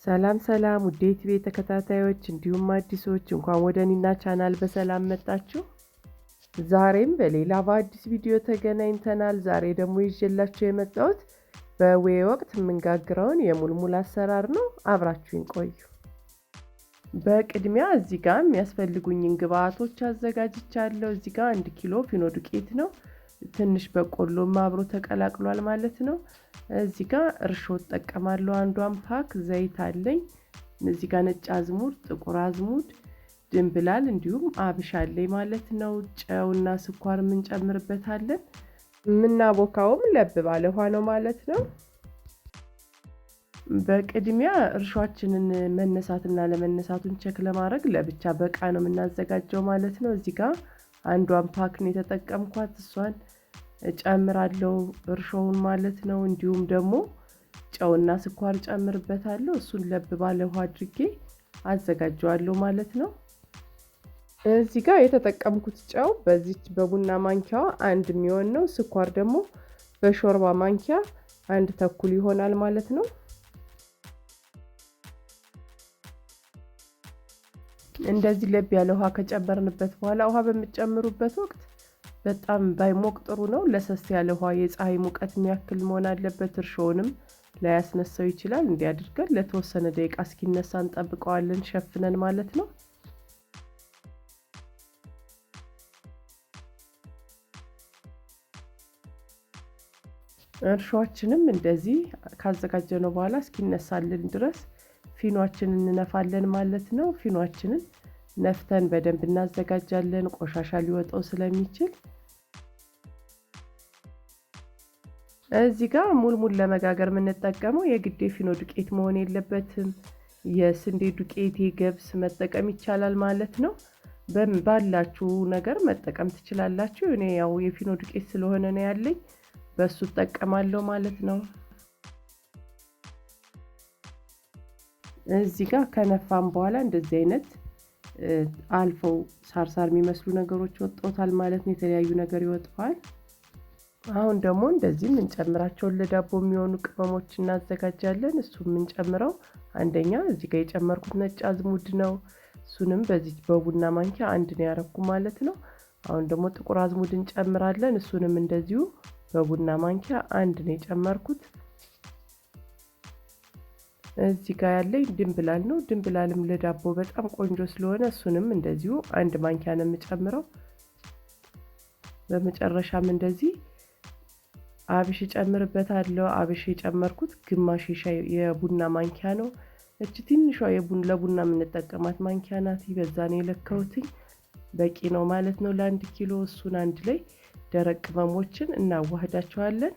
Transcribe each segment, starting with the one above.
ሰላም ሰላም ውድ የቲቪ ተከታታዮች እንዲሁም አዲሶች እንኳን ወደ ኒና ቻናል በሰላም መጣችሁ። ዛሬም በሌላ በአዲስ ቪዲዮ ተገናኝተናል። ዛሬ ደግሞ ይዤላችሁ የመጣሁት በዌ ወቅት የምንጋግረውን የሙልሙል አሰራር ነው። አብራችሁኝ ቆዩ። በቅድሚያ እዚህ ጋር የሚያስፈልጉኝን ግብአቶች አዘጋጅቻለሁ። እዚህ ጋር 1 ኪሎ ፊኖ ዱቄት ነው። ትንሽ በቆሎም አብሮ ተቀላቅሏል ማለት ነው። እዚህ ጋር እርሾ እጠቀማለሁ። አንዷን pack ዘይት አለኝ። እዚህ ጋር ነጭ አዝሙድ፣ ጥቁር አዝሙድ፣ ድንብላል እንዲሁም አብሽ አለኝ ማለት ነው። ጨውና ስኳር የምንጨምርበታለን። የምናቦካውም ለብ ባለ ውሃ ነው ማለት ነው። በቅድሚያ እርሾአችንን መነሳትና ለመነሳቱን check ለማድረግ ለብቻ በቃ ነው የምናዘጋጀው ማለት ነው። እዚህ ጋር አንዷን pack ነው የተጠቀምኳት፣ እሷን እጨምራለሁ እርሾውን ማለት ነው። እንዲሁም ደግሞ ጨውና ስኳር ጨምርበታለሁ። እሱን ለብ ባለ ውሃ አድርጌ አዘጋጀዋለሁ ማለት ነው። እዚህ ጋር የተጠቀምኩት ጨው በዚች በቡና ማንኪያዋ 1 የሚሆን ነው። ስኳር ደግሞ በሾርባ ማንኪያ 1.5 ይሆናል ማለት ነው። እንደዚህ ለብ ያለ ውሃ ከጨመርንበት በኋላ ውሃ በምትጨምሩበት ወቅት በጣም ባይሞቅ ጥሩ ነው። ለሰስ ያለ ውሃ የፀሐይ ሙቀት የሚያክል መሆን አለበት። እርሾውንም ላያስነሳው ይችላል። እንዲህ አድርገን ለተወሰነ ደቂቃ እስኪነሳ እንጠብቀዋለን ሸፍነን ማለት ነው። እርሾአችንም እንደዚህ ካዘጋጀነው በኋላ እስኪነሳልን ድረስ ፊኗችንን እንነፋለን ማለት ነው። ፊኗችንን ነፍተን በደንብ እናዘጋጃለን፣ ቆሻሻ ሊወጣው ስለሚችል። እዚህ ጋር ሙልሙል ለመጋገር የምንጠቀመው የግድ የፊኖ ዱቄት መሆን የለበትም። የስንዴ ዱቄት፣ የገብስ መጠቀም ይቻላል ማለት ነው። ባላችሁ ነገር መጠቀም ትችላላችሁ። እኔ ያው የፊኖ ዱቄት ስለሆነ ነው ያለኝ፣ በሱ እጠቀማለሁ ማለት ነው። እዚህ ጋር ከነፋም በኋላ እንደዚህ አይነት አልፈው ሳርሳር የሚመስሉ ነገሮች ወጥተውታል ማለት ነው። የተለያዩ ነገር ይወጣዋል። አሁን ደግሞ እንደዚህ የምንጨምራቸውን ለዳቦ የሚሆኑ ቅመሞች እናዘጋጃለን። እሱ የምንጨምረው አንደኛ እዚህ ጋር የጨመርኩት ነጭ አዝሙድ ነው። እሱንም በዚህ በቡና ማንኪያ 1 ነው ያረኩ ማለት ነው። አሁን ደግሞ ጥቁር አዝሙድ እንጨምራለን። እሱንም እንደዚሁ በቡና ማንኪያ 1 ነው የጨመርኩት። እዚህ ጋር ያለኝ ድንብላል ነው። ድንብላልም ለዳቦ በጣም ቆንጆ ስለሆነ እሱንም እንደዚሁ 1 ማንኪያ ነው የምጨምረው። በመጨረሻም እንደዚህ አብሽ እጨምርበታለሁ። አብሽ የጨመርኩት ግማሽ የሻይ የቡና ማንኪያ ነው። እቺ ትንሿ ለቡና የምንጠቀማት ማንኪያ ናት። በዛ ነው የለካሁትኝ። በቂ ነው ማለት ነው ለ1 ኪሎ። እሱን አንድ ላይ ደረቅ ቅመሞችን እናዋህዳቸዋለን።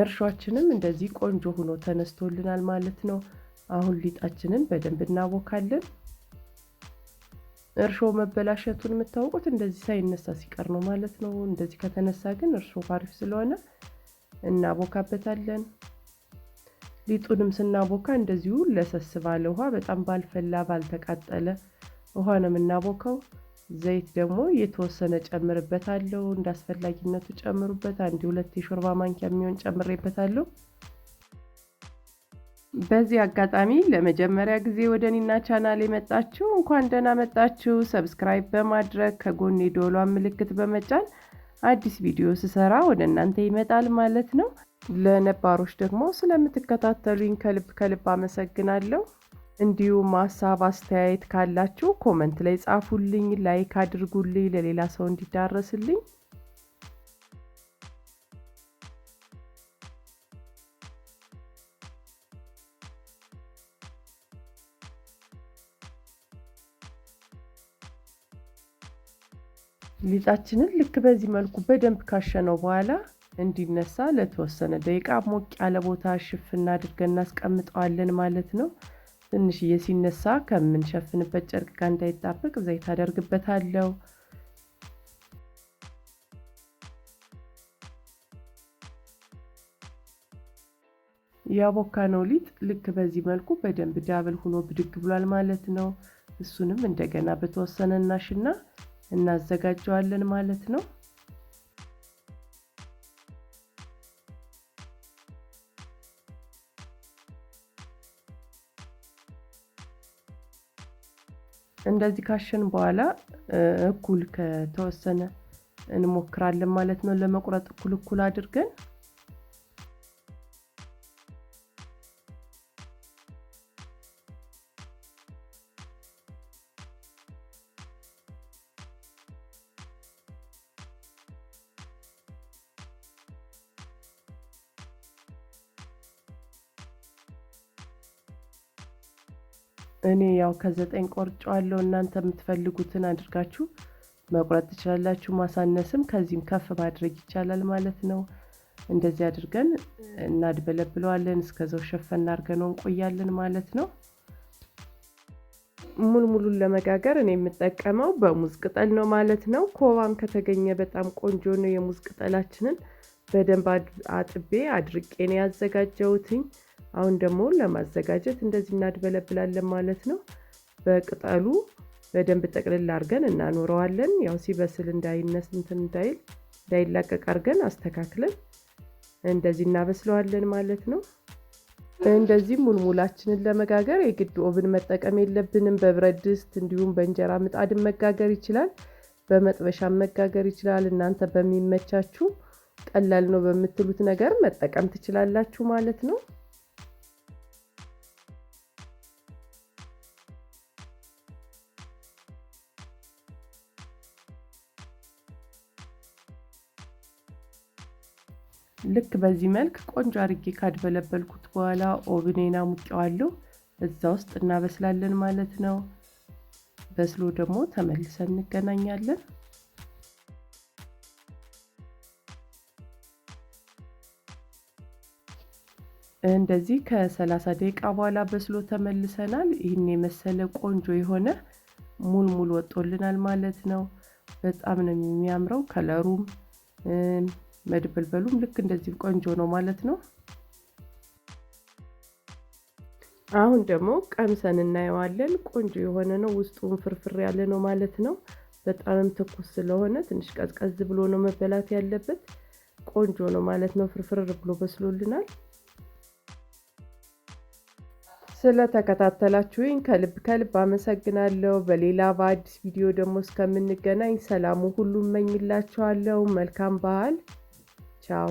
እርሾአችንም እንደዚህ ቆንጆ ሆኖ ተነስቶልናል ማለት ነው። አሁን ሊጣችንን በደንብ እናቦካለን። እርሾ መበላሸቱን የምታውቁት እንደዚህ ሳይነሳ ሲቀር ነው ማለት ነው። እንደዚህ ከተነሳ ግን እርሾ አሪፍ ስለሆነ እናቦካበታለን። ሊጡንም ስናቦካ እንደዚሁ ለሰስ ባለ ውሃ፣ በጣም ባልፈላ ባልተቃጠለ ውሃ ነው የምናቦካው። ዘይት ደግሞ የተወሰነ ጨምርበታለሁ። እንዳስፈላጊነቱ ጨምሩበት። 1-2 የሾርባ ማንኪያ የሚሆን ጨምሬበታለሁ። በዚህ አጋጣሚ ለመጀመሪያ ጊዜ ወደ ኒና ቻናል የመጣችሁ እንኳን ደህና መጣችሁ። subscribe በማድረግ ከጎን የደወሏን ምልክት በመጫን አዲስ ቪዲዮ ስሰራ ወደ እናንተ ይመጣል ማለት ነው። ለነባሮች ደግሞ ስለምትከታተሉኝ ከልብ ከልብ አመሰግናለሁ። እንዲሁም ሀሳብ አስተያየት ካላችሁ comment ላይ ጻፉልኝ፣ like አድርጉልኝ ለሌላ ሰው እንዲዳረስልኝ። ሊጣችንን ልክ በዚህ መልኩ በደንብ ካሸነው በኋላ እንዲነሳ ለተወሰነ ደቂቃ ሞቅ ያለ ቦታ ሽፍና አድርገን እናስቀምጠዋለን ማለት ነው። ትንሽዬ ሲነሳ ከምንሸፍንበት ጨርቅ ጋር እንዳይጣበቅ ዘይት አደርግበታለሁ። ያቦካነው ሊጥ ልክ በዚህ መልኩ በደንብ double ሆኖ ብድግ ብሏል ማለት ነው። እሱንም እንደገና በተወሰነ እናሽና እናዘጋጀዋለን ማለት ነው። እንደዚህ ካሸን በኋላ እኩል ከተወሰነ እንሞክራለን ማለት ነው ለመቁረጥ እኩል እኩል አድርገን። እኔ ያው ከ9 ቆርጬዋለሁ። እናንተ የምትፈልጉትን አድርጋችሁ መቁረጥ ትችላላችሁ። ማሳነስም ከዚህም ከፍ ማድረግ ይቻላል ማለት ነው። እንደዚህ አድርገን እናድበለብለዋለን። እስከዛው ሸፈን አድርገን እንቆያለን ማለት ነው። ሙልሙሉን ለመጋገር እኔ የምጠቀመው በሙዝ ቅጠል ነው ማለት ነው። ኮባም ከተገኘ በጣም ቆንጆ ነው። የሙዝ ቅጠላችንን በደንብ አጥቤ አድርቄ ነው ያዘጋጀሁትኝ። አሁን ደግሞ ለማዘጋጀት እንደዚህ እናድበለብላለን ማለት ነው። በቅጠሉ በደንብ ጠቅልል አድርገን እናኖረዋለን። ያው ሲበስል እንዳይነስ እንትን እንዳይል እንዳይላቀቅ አድርገን አስተካክለን እንደዚህ እናበስለዋለን ማለት ነው። እንደዚህ ሙልሙላችንን ለመጋገር የግድ oven መጠቀም የለብንም። በብረት ድስት እንዲሁም በእንጀራ ምጣድ መጋገር ይችላል። በመጥበሻም መጋገር ይችላል። እናንተ በሚመቻችሁ ቀላል ነው በምትሉት ነገር መጠቀም ትችላላችሁ ማለት ነው። ልክ በዚህ መልክ ቆንጆ አድርጌ ካድበለበልኩት በኋላ oven ኤን አሙቀዋለሁ። እዛ ውስጥ እናበስላለን ማለት ነው። በስሎ ደግሞ ተመልሰን እንገናኛለን። እንደዚህ ከ30 ደቂቃ በኋላ በስሎ ተመልሰናል። ይህን የመሰለ ቆንጆ የሆነ ሙልሙል ወጥቶልናል ማለት ነው። በጣም ነው የሚያምረው። color ኡም መድበልበሉም ልክ እንደዚህ ቆንጆ ነው ማለት ነው። አሁን ደግሞ ቀምሰን እናየዋለን። ቆንጆ የሆነ ነው። ውስጡም ፍርፍር ያለ ነው ማለት ነው። በጣምም ትኩስ ስለሆነ ትንሽ ቀዝቀዝ ብሎ ነው መበላት ያለበት። ቆንጆ ነው ማለት ነው። ፍርፍር ብሎ በስሎልናል። ስለተከታተላችሁኝ ከልብ ከልብ አመሰግናለሁ። በሌላ በአዲስ ቪዲዮ ደግሞ እስከምንገናኝ ሰላሙ ሁሉ እመኝላችኋለሁ። መልካም በዓል። ቻው።